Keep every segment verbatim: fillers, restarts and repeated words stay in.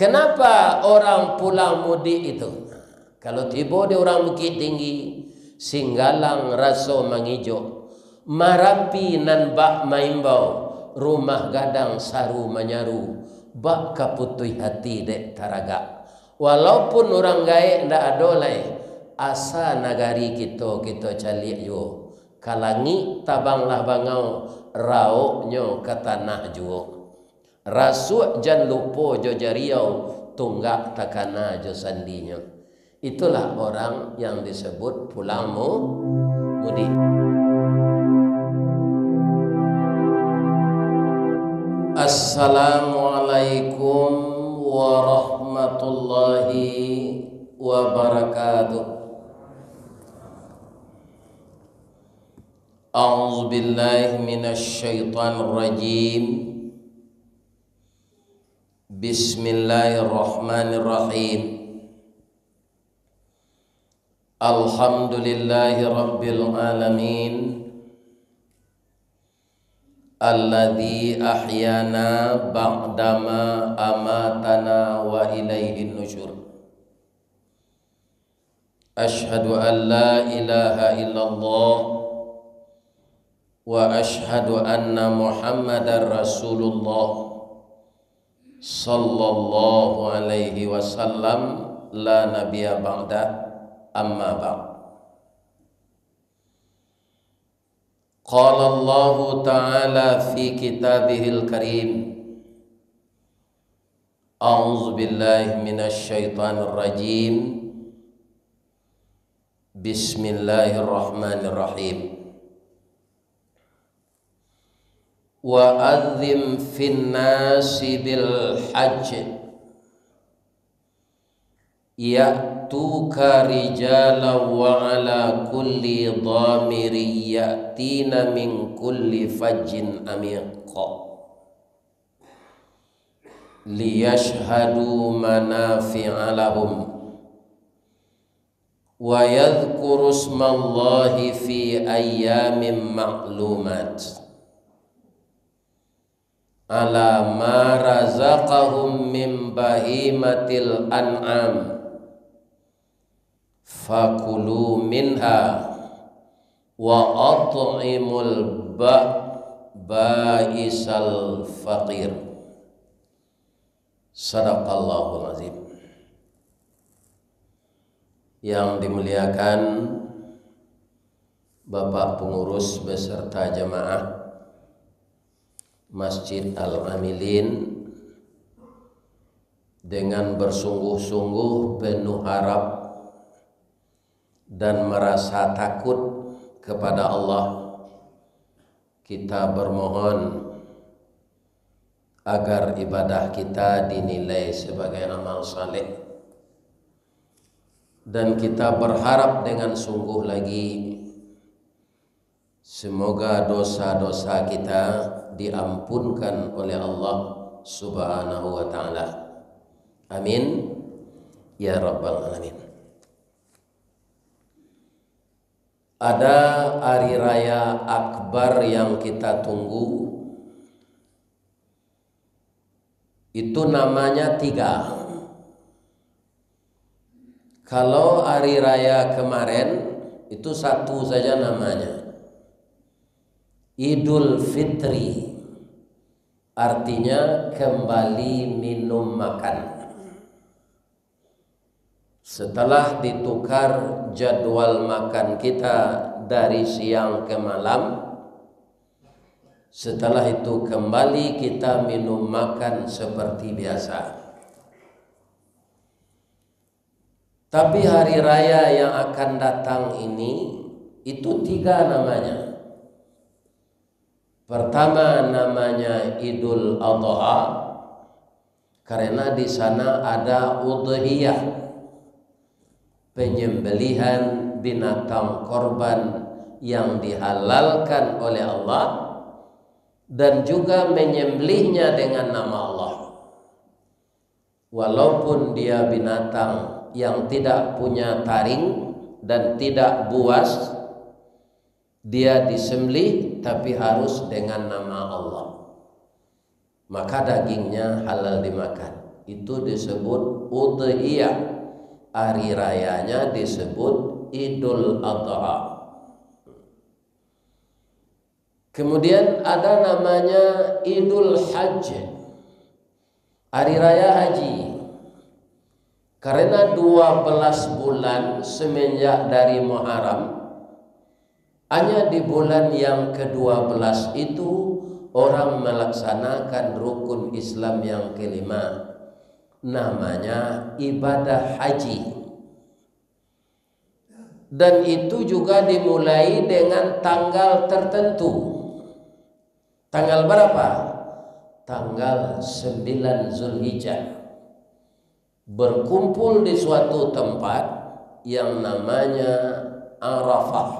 Kenapa orang pulang mudik itu? Kalau tibo di urang Bukittinggi, Singgalang raso mangijok, Marapi nan bak maimbau, Rumah Gadang saru manyaru, bak ka putuih hati dek taragak. Walaupun urang gaek ndak ado lai, asa nagari kito, kito caliak juo. Ka langik tabanglah bangau, raoknyo ka tanah juo. Rasuak jan lupo jo jariau, tunggak takana jo sandinyo. Itulah orang yang disebut pulang mu-, mudik. Assalamualaikum warahmatullahi wabarakatuh. A'udzubillahi minasyaitonirrajim. Bismillahirrahmanirrahim. Alhamdulillahi rabbil alamin. Alladzi ahyana ba'dama amatana wa ilaihin nusyur. Asyhadu an la ilaha illallah wa asyhadu anna Muhammadar Rasulullah sallallahu alaihi wasallam, la nabiyya ba'da, amma ba'd. Qala Allahu ta'ala fi kitabihil karim, A'udzubillahi minasyaitonirrajim. Bismillahirrahmanirrahim. Wa adzim finnasi bil hajj ya'tuka rijalan wa ala kulli dhamirin ya'tina min kulli fajjin amiq. Liyashhadu manafi'a lahum wa yadzkuru ismallahi fi ayyamin ma'lumat ala ma razaqahum min bahimatil an'am. Fakulu minha wa at'imul ba-, ba'isal faqir. Sadaqallahul azim. Yang dimuliakan Bapak Pengurus beserta jamaah Masjid Al-Amilin, dengan bersungguh-sungguh, penuh harap, dan merasa takut kepada Allah, kita bermohon agar ibadah kita dinilai sebagai amal saleh, dan kita berharap dengan sungguh lagi, semoga dosa-dosa kita diampunkan oleh Allah Subhanahu wa Ta'ala. Amin, ya Rabbal Alamin. Ada hari raya akbar yang kita tunggu, itu namanya tiga. Kalau hari raya kemarin, itu satu saja namanya. Idul Fitri, artinya kembali minum makan. Setelah ditukar jadwal makan kita dari siang ke malam, setelah itu kembali kita minum makan seperti biasa. Tapi hari raya yang akan datang ini, itu tiga namanya. Pertama namanya Idul Adha, karena di sana ada udhiyah, penyembelihan binatang korban yang dihalalkan oleh Allah, dan juga menyembelihnya dengan nama Allah. Walaupun dia binatang yang tidak punya taring dan tidak buas, dia disembelih, tapi harus dengan nama Allah. Maka dagingnya halal dimakan. Itu disebut udhiyah. Hari rayanya disebut Idul Adha. Kemudian ada namanya Idul Hajj, Hari Raya Haji. Karena dua belas bulan semenjak dari Muharram, hanya di bulan yang kedua belas itu orang melaksanakan rukun Islam yang kelima, namanya ibadah haji. Dan itu juga dimulai dengan tanggal tertentu. Tanggal berapa? Tanggal sembilan Zulhijjah. Berkumpul di suatu tempat yang namanya Arafah.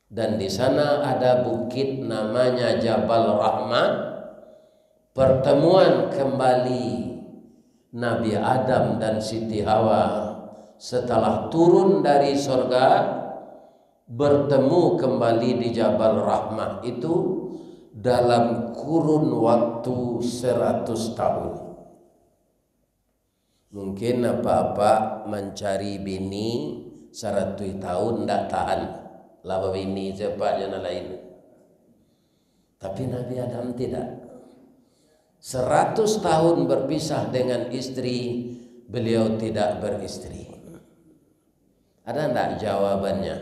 Dan di sana ada bukit namanya Jabal Rahmah. Pertemuan kembali Nabi Adam dan Siti Hawa setelah turun dari sorga, bertemu kembali di Jabal Rahmah itu dalam kurun waktu seratus tahun. Mungkin apak-apak mancari bini saratuih tahun ndak tahan, lah babini se apak jo nan lain. Tapi Nabi Adam tidak. Seratus tahun berpisah dengan istri, beliau tidak beristri. Ada ndak jawabannya?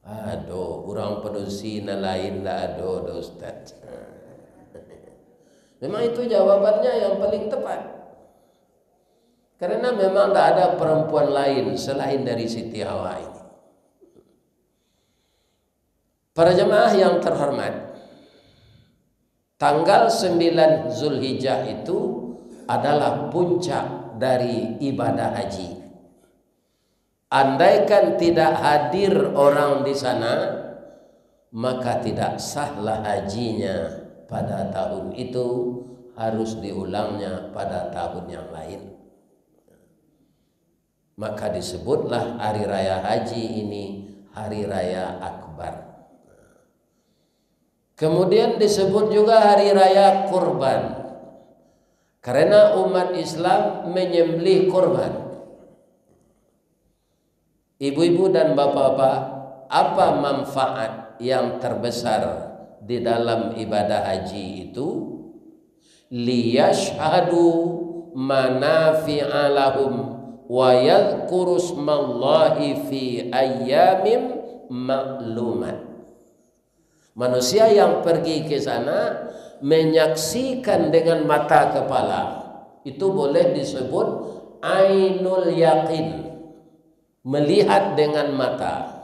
Ado, urang padusi nan lain ndak ado doh, Ustaz. Memang itu jawabannya yang paling tepat. Karena memang ndak ada perempuan lain selain dari Siti Hawa ini. Para jemaah yang terhormat, tanggal sembilan Zulhijjah itu adalah puncak dari ibadah haji. Andaikan tidak hadir orang di sana, maka tidak sahlah hajinya pada tahun itu, harus diulangnya pada tahun yang lain. Maka disebutlah hari raya haji ini hari raya akbar. Kemudian disebut juga hari raya kurban. Karena umat Islam menyembelih kurban. Ibu-ibu dan bapak-bapak, apa manfaat yang terbesar di dalam ibadah haji itu? Liyashhadu manafi'a lahum wa yadhkuru ismallahi fi ayyamin ma'lumat. Manusia yang pergi ke sana menyaksikan dengan mata kepala, itu boleh disebut ainul yakin. Melihat dengan mata,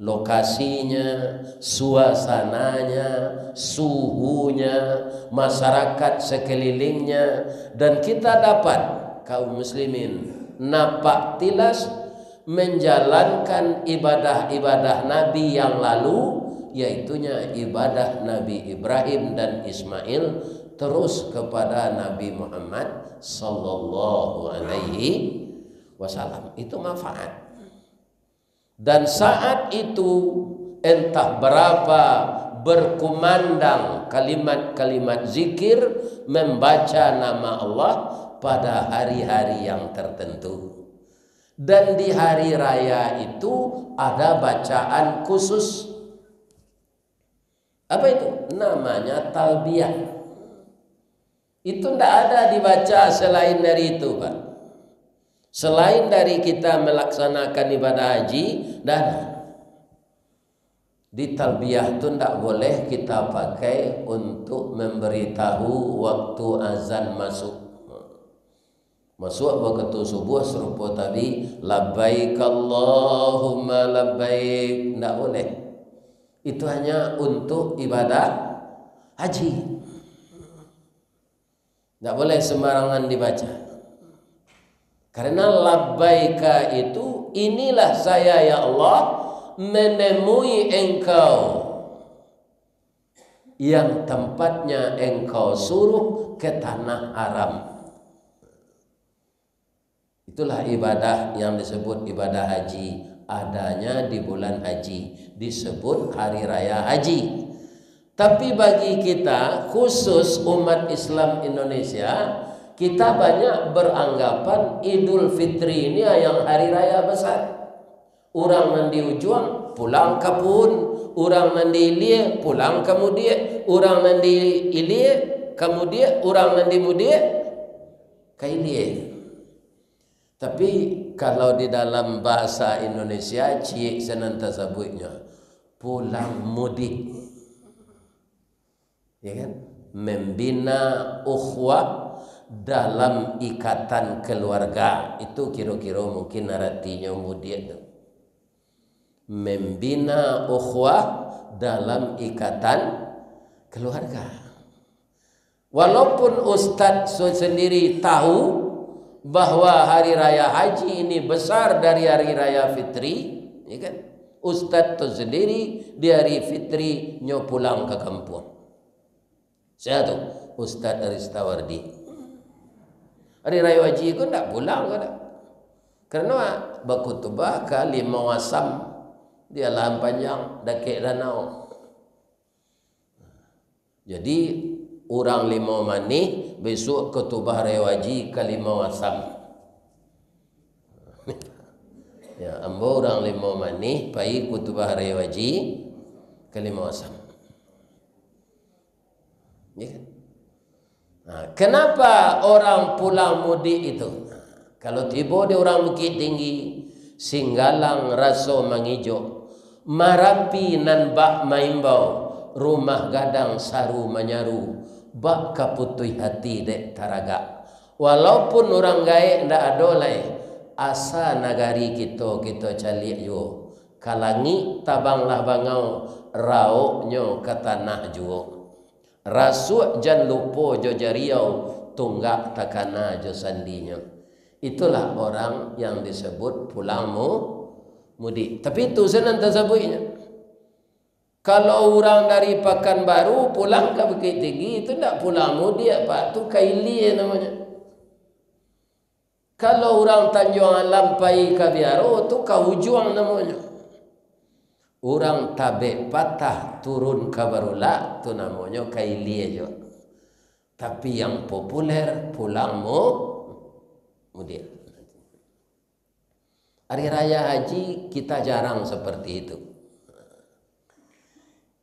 lokasinya, suasananya, suhunya, masyarakat sekelilingnya, dan kita dapat, kaum muslimin, nampak tilas menjalankan ibadah-ibadah Nabi yang lalu, yaitunya ibadah Nabi Ibrahim dan Ismail, terus kepada Nabi Muhammad sallallahu alaihi wasallam. Itu manfaat. Dan saat itu, entah berapa berkumandang kalimat-kalimat zikir, membaca nama Allah pada hari-hari yang tertentu. Dan di hari raya itu ada bacaan khusus. Apa itu? Namanya talbiyah. Itu ndak ada dibaca selain dari itu, Pak. Selain dari kita melaksanakan ibadah haji, ndak ada. Di talbiyah tu ndak boleh kita pakai untuk memberitahu waktu azan masuk. Masuk waktu subuh, serupo tadi, "Labbaik Allahumma labbaik." Ndak boleh. Itu hanya untuk ibadah haji. Ndak boleh sembarangan dibaca. Karena labbaika itu, "Inilah saya, ya Allah, menemui Engkau yang tempatnya Engkau suruh ke tanah haram." Itulah ibadah yang disebut ibadah haji, adanya di bulan haji, disebut hari raya haji. Tapi bagi kita, khusus umat Islam Indonesia, kita banyak beranggapan Idul Fitri ini yang hari raya besar. Urang nan di ujuang pulang ka puun, urang nan di ilia pulang ka mudiak, urang nan di ilia ka mudiak, urang nan di mudiak ka ilia. Tapi, kalau di dalam bahasa Indonesia, ciek sinan tasabuiknyo, pulang mudik. Ya kan? Membina ukhuwah dalam ikatan keluarga. Itu kiro-kiro mungkin aratinyo mudik tu. Membina ukhuwah dalam ikatan keluarga. Walaupun ustaz so-, sendiri tahu bahwa hari raya haji ini besar dari hari raya fitri, ya kan? Ustaz tu sendiri di hari fitri nyo pulang ka kampuang. Sia tu? Ustaz Aristawardi. Hari raya haji ko ndak pulang ko dak? Karano bakutubah ka Limau Asam di Alahan Panjang, dakek danau. Jadi, urang Limau Manih, bisuak kutubah raya haji ka Limau Asam. Ya, ambo urang Limau Manih, pai kutubah raya haji ka Limau Asam. Ya kan? Nah, kenapa orang pulang mudik itu? Kalau tibo di urang Bukittinggi, Singgalang raso mangijok, Marapi nan bak maimbau, Rumah Gadang saru manyaru, bak ka putuih hati dek taragak. Walaupun urang gaek ndak ado lai, asa nagari kito, kito caliak juo. Ka langik tabanglah bangau, raoknyo ka tanah juo. Rasuak jan lupo jo jariau, tunggak takana jo sandinyo. Itulah orang yang disebut pulang mu-, mudik. Tapi itu sinan tasabuiknyo. Kalau urang dari Pakanbaru pulang ka Bukittinggi, itu ndak pulang mudik, Pak. Tu ka ilia namonyo. Kalau urang Tanjuang Alam pai ka biaro, tu ka ujuang namonyo. Urang Tabek Patah turun ka Barulak, tu namonyo ka ilia juo. Tapi yang populer, pulang mu-, mudik. Hari raya haji, kita jarang seperti itu.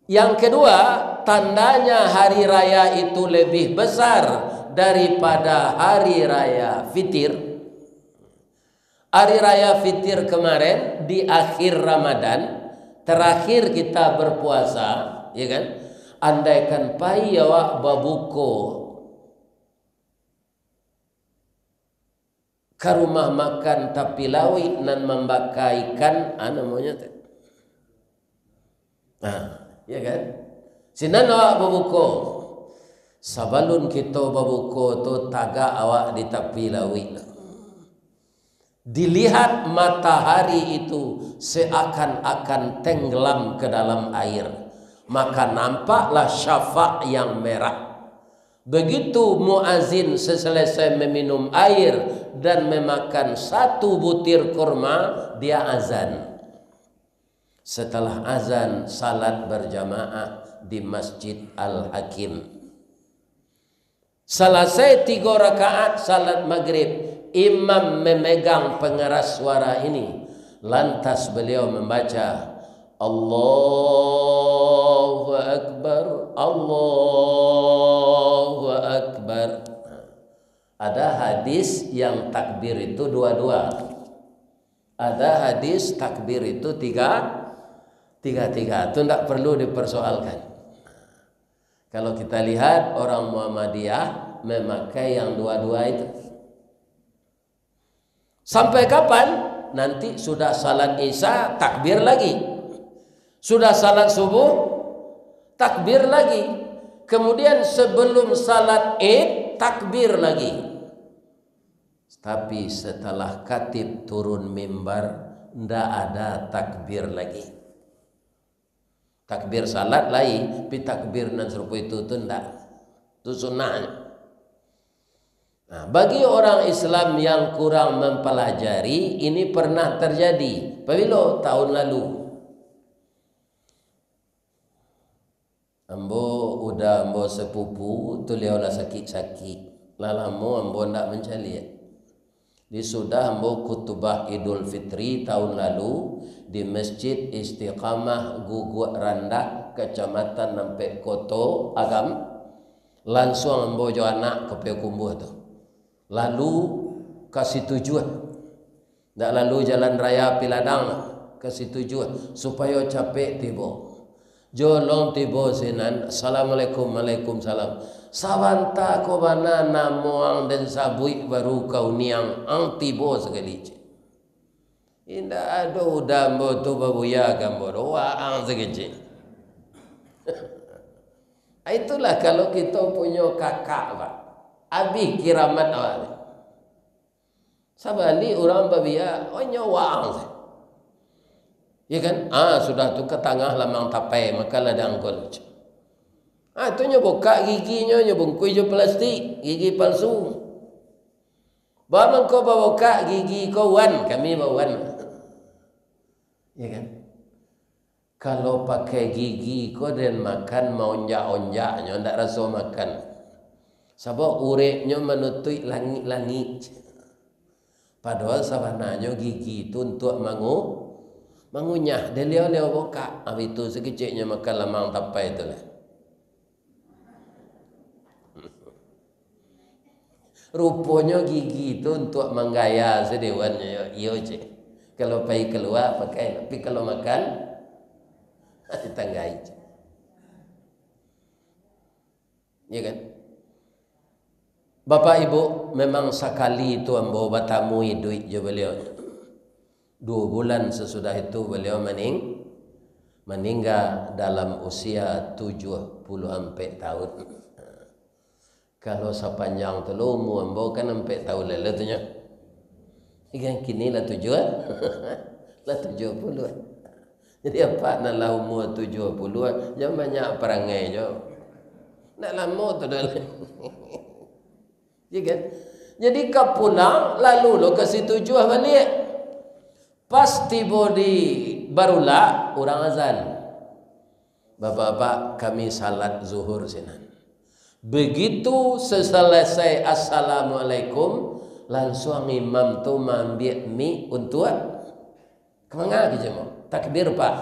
Yang kedua, tandanya hari raya itu lebih besar daripada hari raya Fitir. Hari raya Fitir kemarin, di akhir Ramadan, terakhir kita berpuasa, ya kan? Andaikan pai awak babuko ka rumah makan tapi lauik nan mambaka ikan, ah, namonyo tu. Nah, ya kan? Sinan awak babuko. Sabalun kito babuko tu, tagak awak di tapi lauik. Dilihat matahari itu seakan-akan tenggelam ke dalam air, maka nampaklah syafak yang merah. Begitu muazin seselesai meminum air dan memakan satu butir kurma, dia azan. Setelah azan, salat berjamaah di Masjid Al-Hakim. Salasai tigo rakaat salat magrib, imam memegang pengeras suara ini. Lantas beliau membaca, "Allahu Akbar, Allahu Akbar." Ada hadis yang takbir itu dua-dua. Ada hadis takbir itu tiga, tiga-tiga. Itu ndak perlu dipersoalkan. Kalau kita lihat, orang Muhammadiyah memakai yang dua-dua itu. Sampai kapan? Nanti sudah salat Isya, takbir lagi. Sudah salat Subuh, takbir lagi. Kemudian sebelum salat Id, takbir lagi. Tapi setelah khatib turun mimbar, ndak ada takbir lagi. Takbir salat lai, tapi takbir nan sarupo itu tu ndak. Tu sunnah. Nah, bagi orang Islam yang kurang mempelajari, ini pernah terjadi. Pabilo? Tahun lalu. Ambo uda ambo sapupu tu liau lah sakik-sakik. Lah lamo ambo ndak mancaliak. Di sudah ambo khutubah Idul Fitri tahun lalu di Masjid Istiqamah Guguak Randah, Kacamatan Ampek, Koto Agam, lansuang ambo jo anak ka Payakumbuah tu. Lalu ka Situjuah. Ndak lalu jalan raya Piladang, ka Situjuah, supayo capek tibo. Jolong tibo sinan, "Assalamualaikum." "Waalaikumsalam." "Sabanta ko bana namo ang den sabuik baru ka uniang, ang tibo sakali," cek. "Indak ado uda ambo tu babuya ka ambo doh, waang sakecek." Itulah kalau kito punyo kakak, Pak. Abih kiramat awak ni. Sabalik urang babia, oh, nyo waang se. Ya kan? Ah, sudah tu ka tangah lamang tapai, maka lah dangkol. Ah, tu nyo bukak giginyo, nyo bungkuih jo plastik, gigi palsu. Ba mangko babukak gigi ko wan, kami ba wan. Ya kan? Kalau pakai gigi ko den makan maonjak-onjak nyo, ndak raso makan. Sabab ureknyo manutuik langik-langik. Padahal sabananyo gigi tu untuak mangu-, mangunyah. Diliau-liau bukak, abih tu sakeceknyo makan lamang tapai tu lah. Ruponyo gigi tu untuak manggaya sadewannyo, iyo, cek. Kalau pai kalua, pakai, tapi kalau makan, ditanggai, cek. Ya kan? Bapak Ibu, memang sakali tu ambo batamu iduik jo baliau. Duo bulan sasudah itu baliau maning-, maningga dalam usia tujuah puluah ampek tahun. Kalau sapanjang tu lo umua ambo kan ampek tahun lalu tu nyo. Ikan kini lah tujuah, lah tujuah puluah. Jadi apak nan lah umua tujuah puluah, jan banyak parangai jo. Ndak lamo tu doh. Ya kan? Jadi ka pulang, lalu lo ka Situjuah baliak. Pas tibo di Barulak, urang azan. Bapak-bapak, kami salat zuhur sinan. Begitu sasalasai assalamualaikum, lansuang imam tu maambiak mik untuak ka manga kecek mo. Takbir, Pak.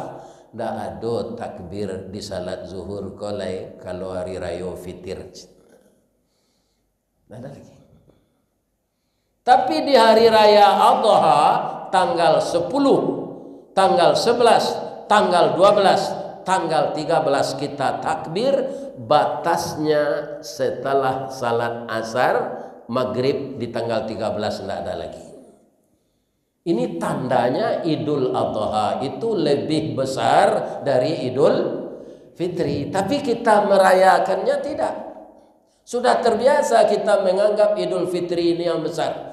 Ndak ado takbir di salat zuhur ko lai, kalau hari rayo fitir. Ndak ado lagi. Tapi di hari raya Adha, tanggal sepuluh, tanggal sebelas, tanggal dua belas, tanggal tiga belas kita takbir, batasnya setelah salat asar, maghrib di tanggal tiga belas ndak ada lagi. Ini tandanya Idul Adha itu lebih besar dari Idul Fitri. Tapi kita merayakannya tidak. Sudah terbiasa kita menganggap Idul Fitri ini yang besar.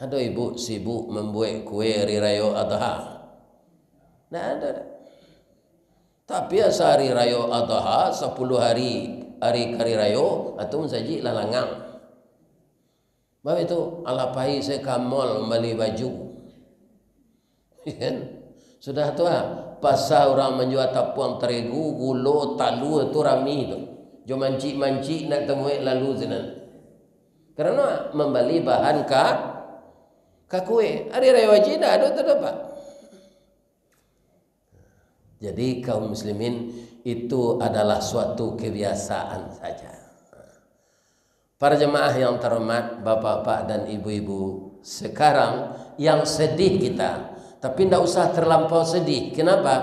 Ado ibu sibuk mambuek kue Hari Rayo Adha? Ndak ado, dak. Tapi asa Hari Rayo Adha, sapuluah hari, hari ka Hari Rayo, atu masajik lah langang. Baru itu, alah pai se ka mall mambali baju. Kan? Sudah tu, ah, pasa urang manjua tapuang tarigu, gulo, talua tu rami tu. Jo mancik-mancik nak tamuek lalu sinan. Karano mambali bahan ka, ka kue. Hari Rayo Haji ndak ado tu doh, Pak. Jadi, kaum muslimin, itu adalah suatu kebiasaan saja. Para jemaah yang terhormat, bapak-bapak dan ibu-ibu, sekarang yang sedih kita, tapi ndak usah terlampau sedih. Kenapa?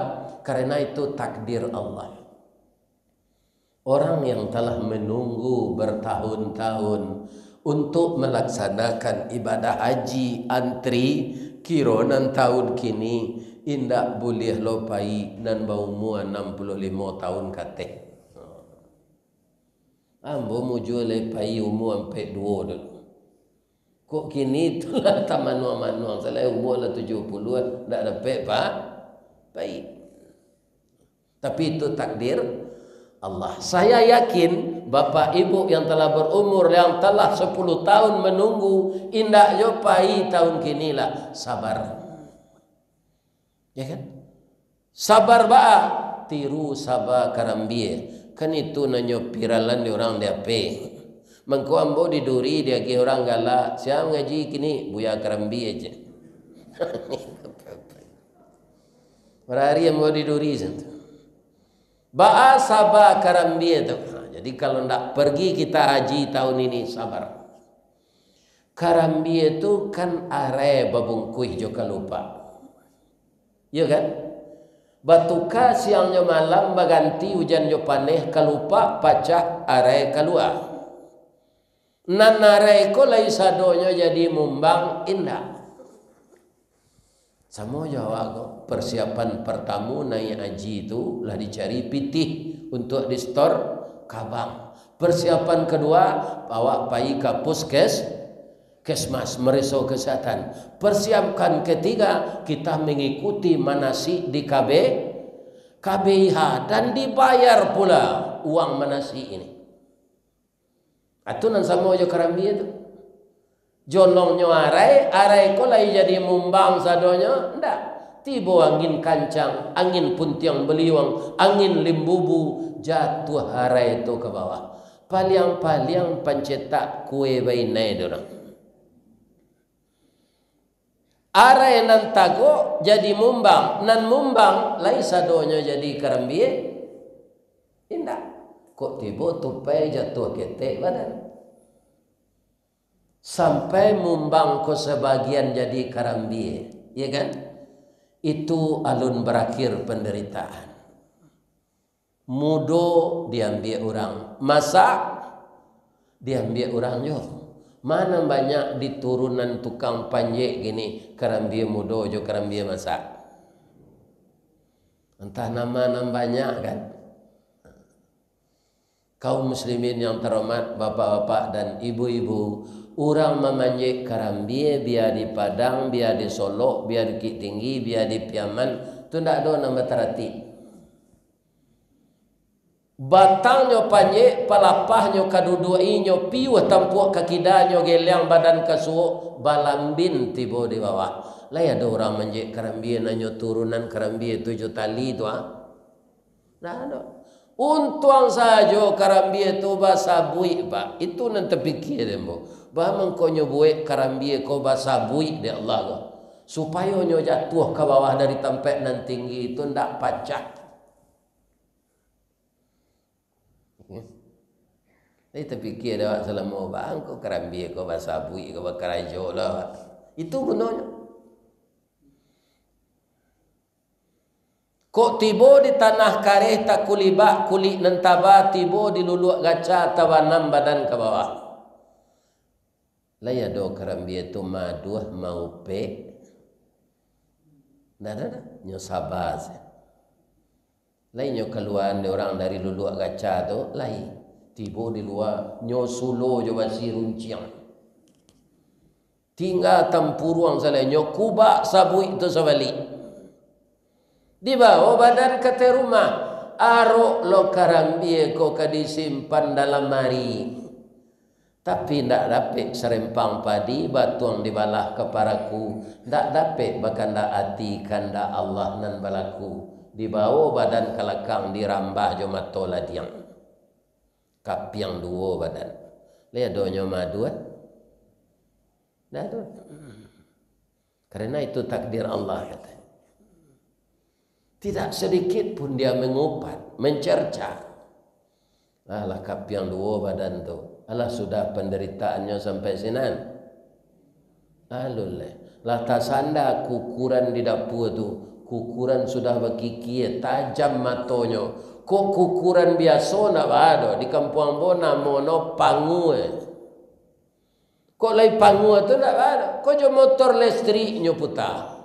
Karena itu takdir Allah. Orang yang telah menunggu bertahun-tahun untuk melaksanakan ibadah haji, antri, kiro nan tahun kini indak buliah lo pai nan baumua anam puluah limo tahun kateh. Ambo mujua lai pai umua ampek duo dulu. Kok kini tu lah tamanuang-manuang, salai umua lah tujuah puluah, ndak dapek pa-, pai. Tapi itu takdir Allah. Saya yakin, bapak ibu yang telah berumur, yang telah sepuluh tahun menunggu, indak jo pai tahun kini lah, sabar. Ya kan? Sabar baa. Tiru saba karambia. Kan itu nan nyo viralan di urang di H P. Mangko ambo di Duri diagiah urang galak, "Sia mangaji kini?" "Buya karambia," je. Barari ambo di Duri sinan tu. Baa saba karambia tu? Ha, jadi kalau ndak pergi kita haji tahun ini, sabar. Karambia tu kan arai babungkuih jo kalupak. Iyo kan? Batuka siang jo malam, baganti ujan jo paneh, kalupak pacah, arai kalua. Nan arai ko lai sadonyo jadi mumbang, indak. Samo jo awak ko, persiapan partamo naiak haji tu lah dicari pitih untuak di setor kabang. Persiapan kadua, awak pai ka puskes-, kesmas, mereso kesehatan. Persiapan ketiga, kita mengikuti manasik di K B, K B I H, dan dibayar pula uang manasik ini. Atu nan samo jo karambia tu. Jolongnyo arai, arai ko lai jadi mumbang sadonyo? Ndak. Tibo angin kancang, angin puntiang baliuang, angin limbubu, jatuah arai tu ka bawah. Paliang-paliang pancetak kue bainai dorang. Arai nan tagok jadi mumbang, nan mumbang lai sadonyo jadi karambia? Indak. Kok tibo tupai jatuah ketek badan. Sampai mumbang ko sabagian jadi karambia, ya kan? Itu alun barakhir pandaritaan. Mudo diambiak urang, masak diambiak urang jo. Ma nan banyak di turunan tukang panjek kini, karambia mudo jo karambia masak. Antah nama nan banyak kan. Kaum muslimin yang terhormat, bapak-bapak dan ibu-ibu, urang mamanjek karambia, bia di Padang, bia di Solok, bia di Bukittinggi, bia di Piaman, tu ndak ado nan bataratik. Batangnyo panjek, palapahnyo kaduduak inyo, piuah tampuak ka kida, nyo geleang badan ka suok, balambin tibo di bawah. Lai ado urang manjek karambia nan nyo turunan karambia tujuah tali tu, ah? Ndak ado. Untuang sajo karambia tu basabuik, Pak. Itu nan tapikia dek ambo. Bah mangkonyo buek karambia ko basabuik dek Allah ko. Supayo nyo jatuah ka bawah dari tampek nan tinggi tu ndak pacah. Jadi tapikia dek awak salamo, "Bah mangko karambia ko basabuik ko bakarajo lah." Itu gunonyo. Kok tibo di tanah kareh takulibak kulik nan taba, tibo di luluak gaca tabanam badan ka bawah. Lai ado karambia tu maduah maupek? Ndak ado doh, nyo saba se. Lai nyo kaluaan dek urang dari luluak gaca tu, lai. Tibo di lua, nyo sulo jo basi runciang. Tingga tampuruang salai, nyo kubak sabuik tu sabalik. Dibawo badan ka ateh rumah, arok lo karambia ko ka disimpan dalam mari. Tapi ndak dapek sarempang padi, batuang dibalah ka paraku, ndak dapek bakandak ati, kandak Allah nan balaku. Dibawo badan ka lakang, dirambah jo mato ladiang. Kapiang duo badan. Lai adonyo maduah? Ndak ado. Karena itu takdir Allah, katanya. Tidak sedikit pun dia mengupat, mencerca. Lah, lah kapiang duo badan tu. Alah, sudah pandaritaannyo sampai sinan. Alun lai. Lah tasanda kukuran di dapua tu. Kukuran sudah bakikia, tajam matonyo. Kok kukuran biaso ndak baa doh. Di kampuang ambo namono pangua. Kok lai pangua tu ndak baa doh. Kok jo motor listrik nyo puta.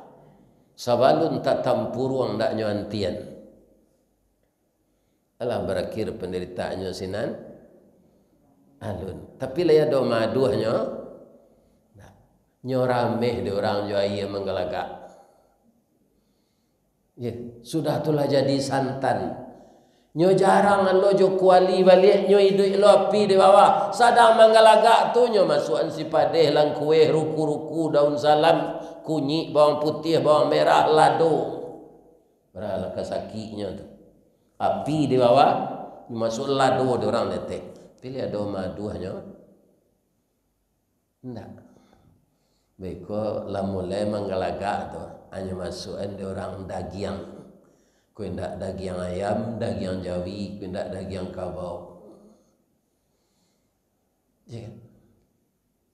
Sabalun tatampuruang ndak nyo antian. Alah barakhir pandaritaannyo sinan. Alun. Tapi lai ado maduahnyo? Ndak. Nyo rameh dek urang jo aia manggalagak. Ye, sudah tu lah jadi santan. Nyo jarang lo jo kuali baliak, nyo iduik lo api di bawah. Sadang manggalagak tu nyo masuakan sipadeh, langkueh, ruku-ruku, daun salam, kunyik, bawang putiah, bawang merah, lado. Baralah ka sakiknyo tu. Api di bawah, masuak lado di urang di ateh. Pilih ado maduahnyo. Indak. Beko lah mulai manggalagak tu, hanyo masuakan di urang dagiang. Ko indak dagiang ayam, dagiang jawi, ko indak dagiang kabau. Ya kan?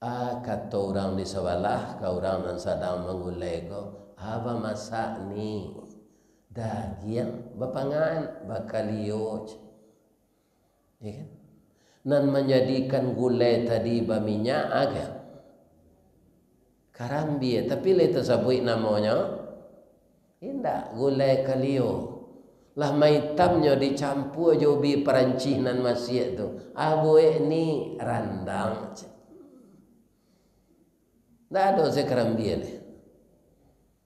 Ah, kato urang di sabalah, ka urang nan sadang manggulai ko, "Ah, bamasak ni, dagiang, bapangan, bakalio." Ya kan? Nan manjadikan gulai tadi baminyak, ah, kan? Karambia, tapi lai tasabuik namonyo? Indak, gulai kalio. Lah maitamnyo dicampua jo ubi Parancih nan masiak tu. Ah, buek ni randang. Ndak ado se karambia lai.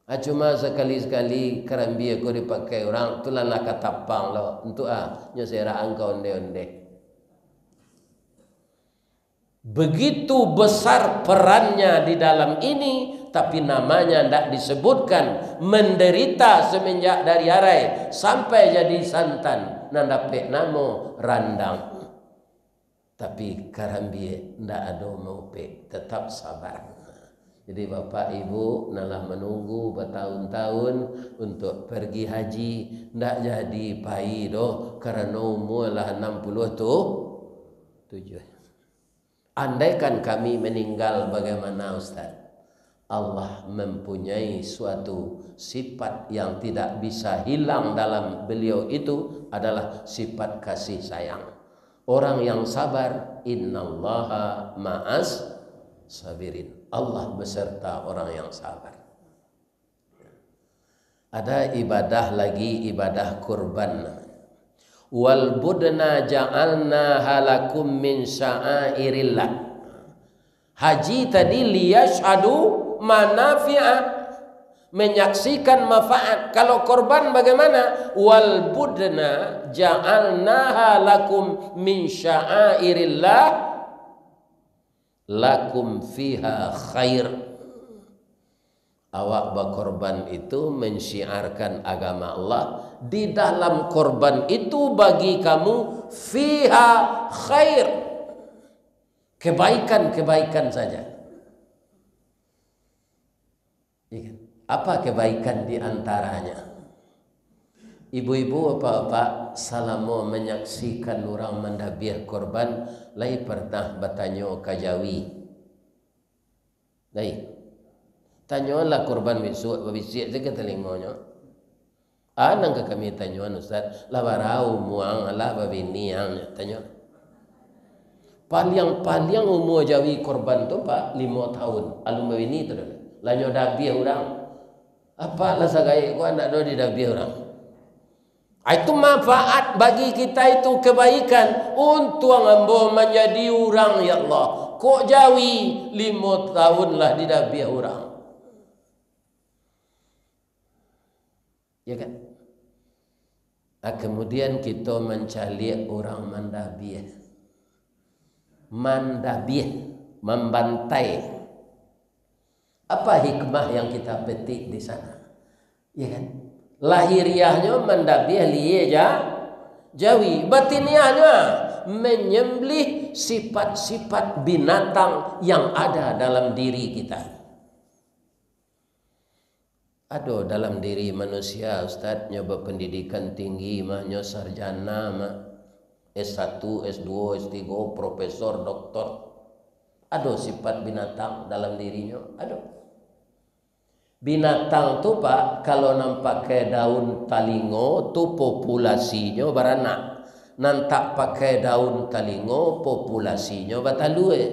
Ah, cuma sakali-sakali karambia ko dipakai urang, tu lah, lah katapang lo. Untuak ah, nyo serak angka onde-onde. Begitu besar perannya di dalam ini, tapi namanya ndak disebutkan, menderita semenjak dari arai sampai jadi santan, nan dapek namo randang. Tapi karambia ndak ado maupek, tetap sabar. Jadi, Bapak Ibu nan lah manunggu batahun-tahun untuk pergi haji, ndak jadi pai doh, karano umua lah anam puluah tu, tujuah. Andaikan kami meninggal, bagaimana, Ustaz? Allah mempunyai suatu sifat yang tidak bisa hilang dalam beliau, itu adalah sifat kasih sayang. Orang yang sabar, "Innallaha ma'as sabirin." Allah beserta orang yang sabar. Ada ibadah lagi, ibadah kurban namanya. "Wal budna ja'alnaha lakum min sya'airillah." Haji tadi, "Liyasyhadu manafi'a", menyaksikan manfaat. Kalau korban bagaimana? "Wal budna ja'alnaha lakum min sya'airillah, lakum fiha khair." Awak bakorban itu mensyiarkan agama Allah. Di dalam korban itu bagi kamu fiha khair. Kebaikan-kebaikan saja. Iya kan? Apa kebaikan di antaranya? Ibu-ibu, bapak-bapak, salamo manyaksikan urang mandabiah korban, lai pernah batanyo ka jawi? Lai. Tanyolah korban bisuak, babisiak se ka talingonyo. Ah, nan ka kami tanyoan, Ustaz, lah bara umua ang, lah babini ang, tanyo. Paliang-paliang umua jawi korban tu, Pak, limo tahun. Alun babini tu doh. Lah nyo dabiah urang. Apak lah sagaek ko, ndak doh didabiah urang. Ah, itu manfaat bagi kita, itu kebaikan. Untuang ambo manjadi urang, ya Allah. Kok jawi limo tahun lah didabiah urang. Ya kan? Ah, kemudian kito mancaliak urang mandabiah. Mandabiah, mambantai. Apa hikmah yang kita petik di sana? Ya kan? Lahiriahnyo mandabiah lie ja-, jawi. Batiniahnyo, ah, menyembelih sifat-sifat binatang yang ada dalam diri kita. Ado dalam diri manusia, Ustaz, nyo bapandidikan tinggi mah, nyo sarjana mah, S satu, S dua, S tiga, profesor, doktor. Ado sifat binatang dalam dirinyo? Ado. Binatang tu, Pak, kalau nan pakai daun talingo tu populasinyo baranak. Nan tak pakai daun talingo, populasinyo batalua.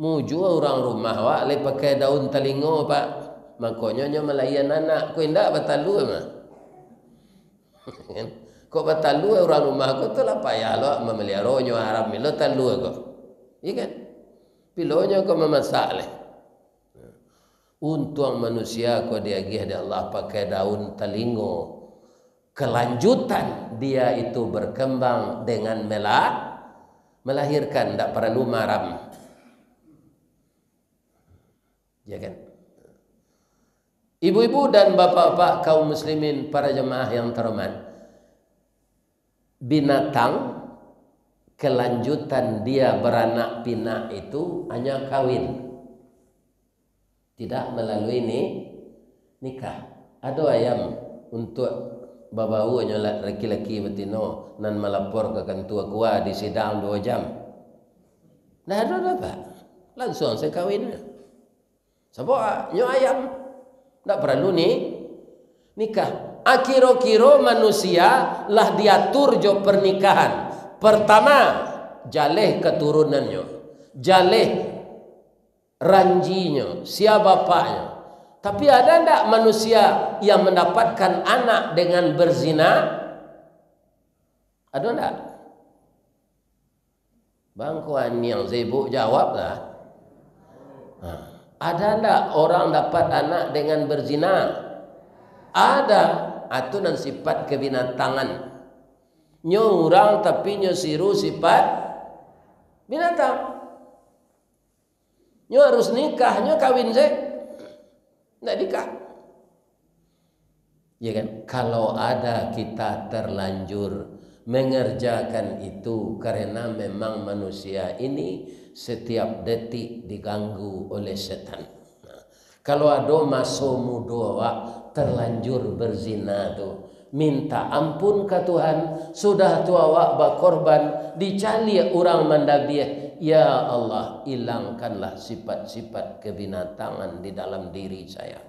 Mujua urang rumah awak lai pakai daun talingo, Pak. Makonyo nyo malaian anak, ko indak batalua mah. Kok batalua urang rumah ko tu lah payah lo mamaliaro, nyo haram lo talua ko. Iya kan? Pilonyo ko mamasak lai. Untuang manusia ko diagiah dek Allah pakai daun talingo. Kelanjutan dia itu berkembang dengan mela-, melahirkan, ndak paralu maram. Ya kan? Ibu-ibu dan bapak-bapak kaum muslimin, para jemaah yang terhormat, Binatang, kelanjutan dia beranak pinak itu hanya kawin. Tidak melalui ni, nikah. Ado ayam untuak babaunyo lah laki-laki batino nan malapor ka kantua KUA di sidang duo jam. Ndak ado doh, Pak. Langsuang se kawin. Sabab, ah, nyo ayam. Ndak paralu ni nikah. Akiro-kiro manusia lah diatur jo pernikahan. Pertama, jaleh keturunannyo. Jaleh ranjinyo, sia bapaknyo. Tapi ada ndak manusia yang mendapatkan anak dengan berzina? Ado ndak? Bang, ko aniang sibuk jawab lah. Ha. Ada ndak orang dapat anak dengan berzina? Ada. Itu nan sifat kebinatangan. Nyo urang, tapi nyo siru sifat binatang. Nyo harus nikah, nyo kawin se. Ndak nikah. Ya kan? Kalau ada kita terlanjur mengerjakan itu, karena memang manusia ini setiap detik diganggu oleh setan. Nah, kalau ado maso mudo awak terlanjur berzina tu, minta ampun ka Tuhan, sudah tu awak bakorban, dicaliak urang mandabiah, "Ya Allah, ilangkanlah sifat-sifat kebinatangan di dalam diri saya."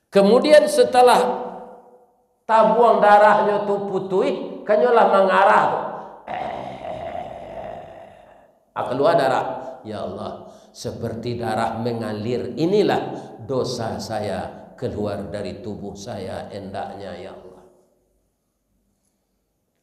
Kemudian setelah tabuang darahnyo tu putuih, kan nyo lah mangarah tu. Eh, ah, kalua darah. "Ya Allah, seperti darah mengalir inilah dosa saya keluar dari tubuh saya endaknya, ya Allah."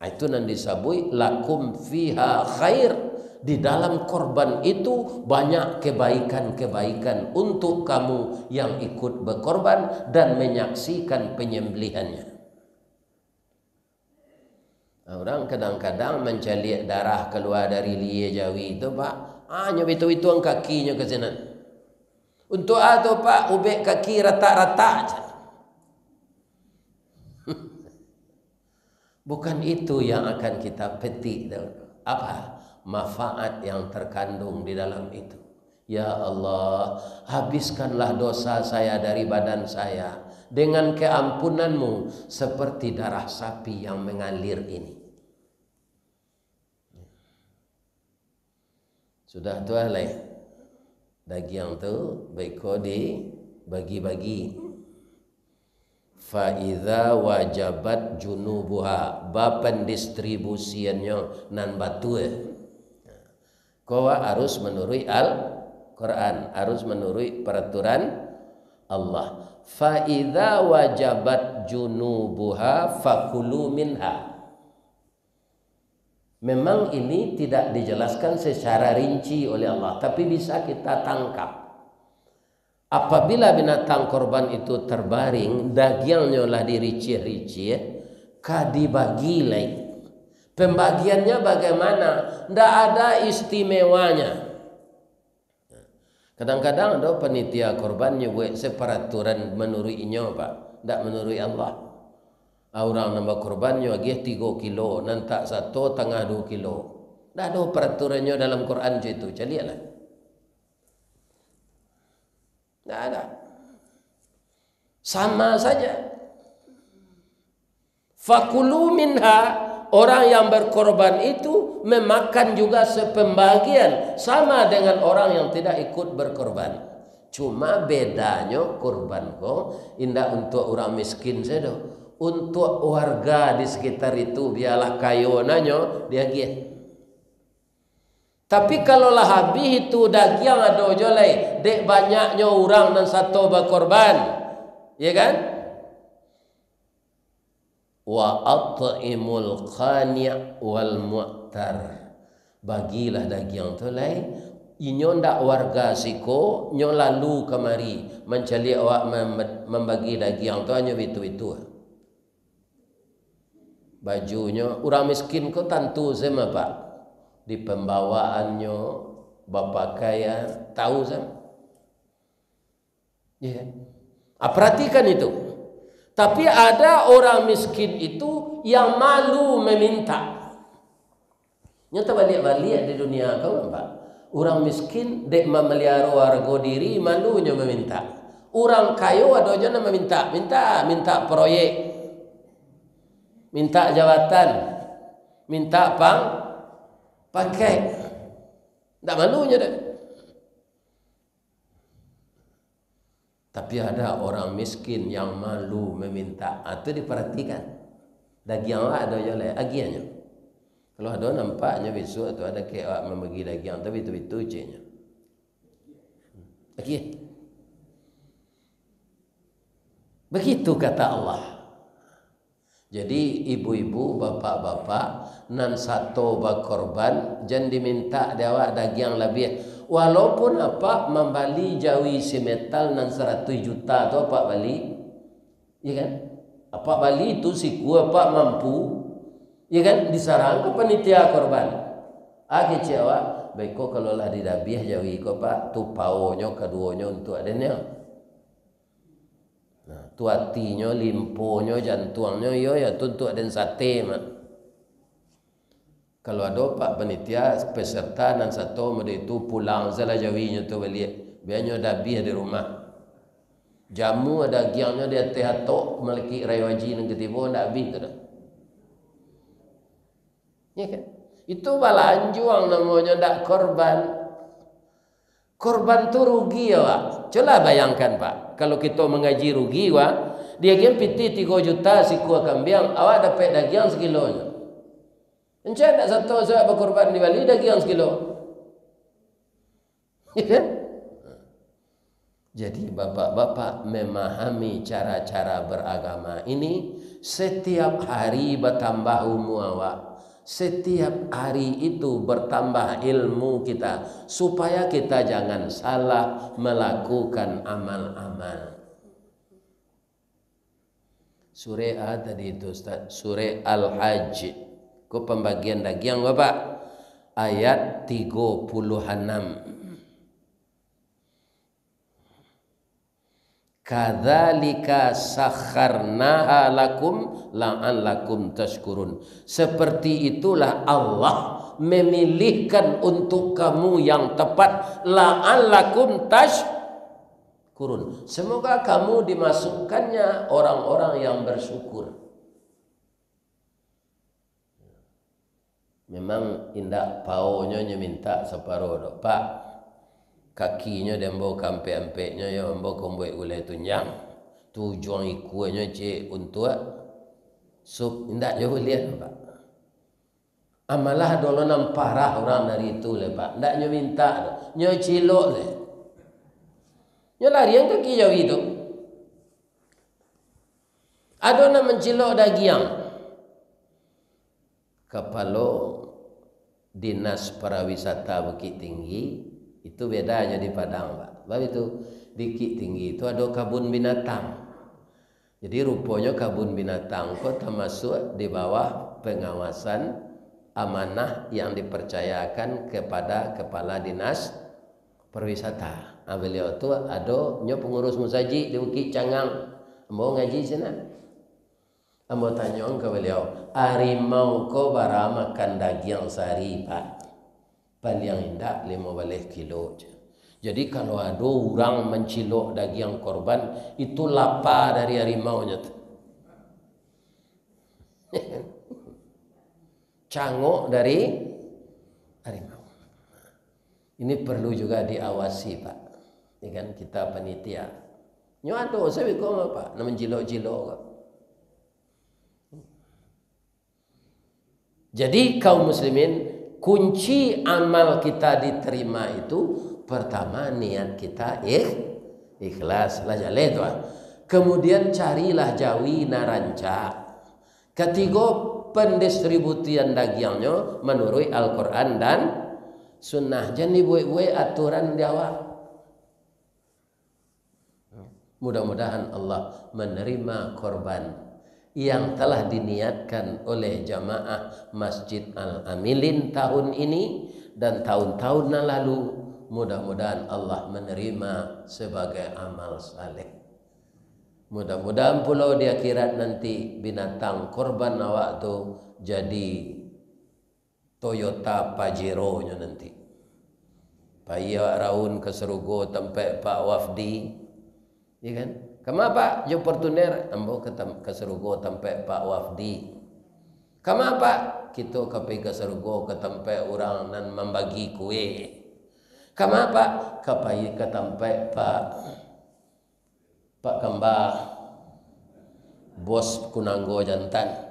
Itu nan disabuik, "Lakum fiha khair." Di dalam korban itu banyak kebaikan-kebaikan untuk kamu yang ikut berkorban dan menyaksikan penyembelihannya. Nah, urang kadang-kadang mancaliak darah kalua dari lia jawi tu, Pak. Ah, nyo bitu-bituang kakinyo ka sinan. Untuk a tu, Pak, ubek kaki ratak-ratak? Bukan itu yang akan kita petik tu. Apa manfaat yang terkandung di dalam itu? "Ya Allah, habiskanlah dosa saya dari badan saya dengan keampunan-Mu seperti darah sapi yang mengalir ini." Sudah tu lai, dagiang tu baiko dibagi-bagi. Fa idza wajabat junubuha, bapandistribusiannyo nan batua. Ko harus manuruik Al-Quran, harus manuruik peraturan Allah. Fa idza wajabat junubuha fakulu minha. Memang ini tidak dijelaskan secara rinci oleh Allah, tapi bisa kita tangkap. Apabila binatang korban itu terbaring, dagiangnyo lah diriciah-riciah, ka dibagi lai. Pembagiannya bagaimana? Ndak ada istimewanya. Kadang-kadang ado panitia korban nyo buek separaturan manuruik inyo, Pak, ndak manuruik Allah. Ah, urang nan bakorban nyo agiah tigo kilo, nan tak sato tangah duo kilo. Ndak ado paraturannyo dalam Quran cak itu, caliaklah. Ndak ada. Sama saja. Fakulu minha, orang yang berkorban itu memakan juga sepembagian, sama dengan orang yang tidak ikut berkorban. Cuma bedanyo korban ko indak untuak urang miskin sajo, untuak warga di sekitar itu, bialah kayo nanyo diagiah. Tapi kalau lah habih itu dagiang ado jo lai, dek banyaknyo urang nan sato bakorban, ya kan? Wa at'imul qani' wal mu'tar. Bagilah dagiang tu lai. Inyo ndak warga siko, nyo lalu kamari mancaliak awak mem-, mambagi dagiang tu hanyo bitu-bitu. Bajunyo, urang miskin ko tantu se mah, Pak. Di pambawaannyo, bapakaian, tahu se mah. Ya kan? Ah, perhatikan itu. Tapi ada orang miskin itu yang malu meminta. Nyo tabaliak-baliak di dunia ko, Pak. Urang miskin dek mamaliharo hargo diri, malunyo maminta. Urang kayo ado juo nan maminta, minta, minta proyek, minta jabatan, minta pang, pakai. Ndak malunyo dek. Tapi ada orang miskin yang malu meminta. Ah, tu diperhatikan. Dagiang awak ado juo lai, agiahnyo. Kalau ado nampaknyo bisuak tu, ado kek awak mambagi dagiang tu, bitu-bitu ceknyo. Agiah. Begitu kata Allah. Jadi, ibu-ibu, bapak-bapak, nan sato bakorban, jan dimintak di awak dagiang labiah. Walaupun apak mambali jawi simetal nan saratuih juta tu apak bali, ya kan? Apak bali tu sikua apak mampu, ya kan? Disarang ka panitia korban. Ah, kecek awak, baiko kalau lah dilabiah jawi ko, Pak, tu paonyo kaduonyo untuak den nyo. Nah, tu atinyo, limponyo, jantuangnyo, iyo, ya, tu untuak den sate mah. Kalau ado, Pak Panitia, peserta nan sato mode itu pulang salah jawinyo tu baliak. Bianyo dabiah di rumah. Jamu dagiangnyo di ateh atok, malakik rayo haji nan katibo, ndak abih tu doh. Ya kan? Itu balanjuang namonyo, ndak korban. Korban tu rugi, awak. Cubolah bayangkan, Pak. Kalau kito mangaji rugi, wah, diagian pitih tigo juta sikua kambiang, awak dapek dagiang sakilo nyo. Encen ndak sato sajo bakorban dibali dagiang sakilo. Ya kan? Jadi, bapak-bapak memahami cara-cara beragama ini, setiap hari bertambah umur awak, setiap hari itu bertambah ilmu kita, supaya kita jangan salah melakukan amal-amal. Surek a tadi tu, Ustaz? Surek Al-Hajj. Ko pambagian dagiang, Bapak. Ayat tigo puluah anam. "Kadzalika sakharnaha lakum la'allakum tasykurun." Seperti itulah Allah memilihkan untuk kamu yang tepat, la'allakum tasykurun. Semoga kamu dimasukkannya orang-orang yang bersyukur. Memang indak paonyo nyo mintak saparo doh, Pak. Kakinyo di ambo ka ampek-ampeknyo, yo, ambo ka mambuek gulai tunjang. Tu ujuang ikuanyo ciek untuak sup, indak jo buliah, Pak. Amalah ado lo nan parah urang dari itu lai, Pak. Ndak nyo mintak doh. Nyo cilok lai. Nyo larian kaki jawi tu. Ado nan mancilok dagiang. Kapalo Dinas Pariwisata Bukittinggi, itu beda jo di Padang, Pak. Sabab itu, di Bukittinggi itu ado kabun binatang. Jadi, ruponyo kabun binatang ko tamasuak di bawah pengawasan amanah yang dipercayakan kepada Kepala Dinas Pariwisata. Ah, baliau tu ado nyo pengurus musajik di Bukik Cangang. Ambo ngaji sinan. Ambo tanyoan ka baliau, "Arimau ko bara makan dagiang sahari, Pak?" "Paliang indak limo baleh kilo," jar. Jadi, kalau ado urang mancilok dagiang korban, itu lapa dari arimaunyo tu. Cangok dari harimau. Ini perlu juga diawasi, Pak. Ya kan, kita panitia. Nyo ado sajo ko, Pak, nan mancilok-cilok ko. Jadi, kaum muslimin, kunci amal kita diterima itu, pertama, niat kita ikh-, ikhlas. Lah jaleh tu, ah. Kemudian, carilah jawi nan rancak. Katigo, pendistributian dagiangnyo manuruik Al-Quran dan Sunnah. Jan dibuek-buek aturan di awak. Mudah-mudahan Allah menerima korban yang telah diniatkan oleh jamaah Masjid Al-Amilin tahun ini dan tahun-tahun nan lalu. Mudah-mudahan Allah menerima sebagai amal saleh. Mudah-mudahan pulo di akhirat nanti binatang korban awak tu jadi Toyota Pajero-nyo nanti. Pai awak raun ka sarugo tampek Pak Wafdi. Ya kan? "Kama, Pak, jo Fortuner?" "Ambo ka tam-, ka sarugo tampek Pak Wafdi." "Kama, Pak?" "Kito ka pai ka sarugo ka tampek urang nan mambagi kue." "Kama, Pak?" "Ka pai ka tampek Pak, Pak Kamba, bos Kunanggo Jantan."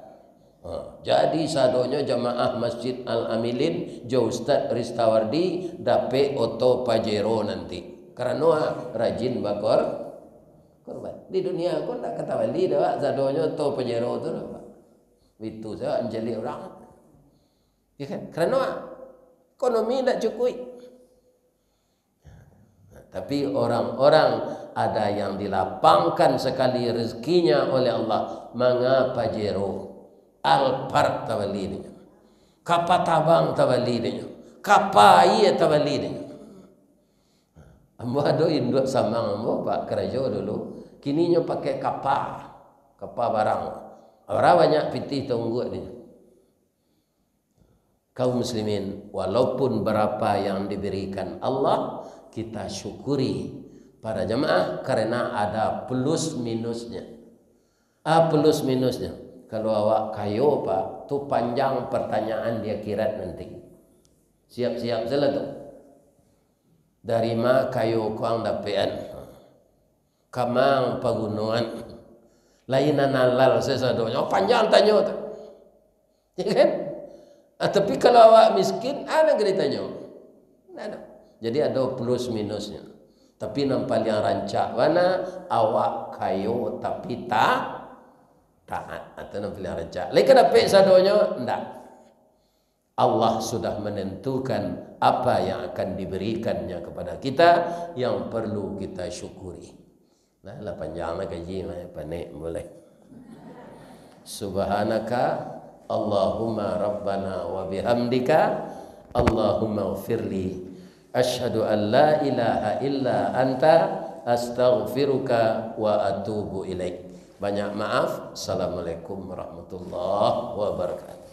Ha, jadi sadonyo jamaah Masjid Al-Amilin jo Ustaz Ristawardi dapek oto Pajero nanti. Karano, ah, rajin bakor-, korban. Di dunia ko ndak ka tabali doh, Pak, sadonyo oto Pajero tu doh, Pak. Itu sajo anjali urang. Ya kan? Karano, ah, ekonomi ndak cukuik. Tapi orang-orang ada yang dilapangkan sekali rezekinya oleh Allah, manga Pajero, Alphard tabali dinyo, kapa tabang tabali dinyo, kapa aia tabali dinyo. Ambo ado induak samang ambo, Pak, karajo dulu. Kini nyo pakai kapa, kapa barang. Bara banyak pitih taungguak dinyo. Kaum muslimin, walaupun berapa yang diberikan Allah, kita syukuri para jamaah, karena ada plus minusnya. Ah, plus minusnya. Kalau awak kayo, Pak, tu panjang pertanyaan di akhirat nanti. Siap-siap salah tu. Dari ma kayo kuang dapekan? Kama ang pagunoan? Lai nan halal sasadonyo. Panjang tanyo tu. Ya kan? Ah, tapi kalau awak miskin, ah, nan ka ditanyo? Ndak ado. Jadi ado plus minusnya. Tapi nan paliang rancak bana, awak kayo tapi ta-, taat. Atau nan paliang rancak. Lai ka dapek sadonyo? Ndak. Allah sudah menentukan apa yang akan diberikannya kepada kita, yang perlu kita syukuri. Nah, lah panjang lah kaji, mah, panek boleh. Subhanaka Allahumma Rabbana wa bihamdika, Allahumma ufirli. Asyhadu an la ilaha illa anta, astaghfiruka wa atubu ilaik. Banyak maaf. Assalamualaikum warahmatullahi wabarakatuh.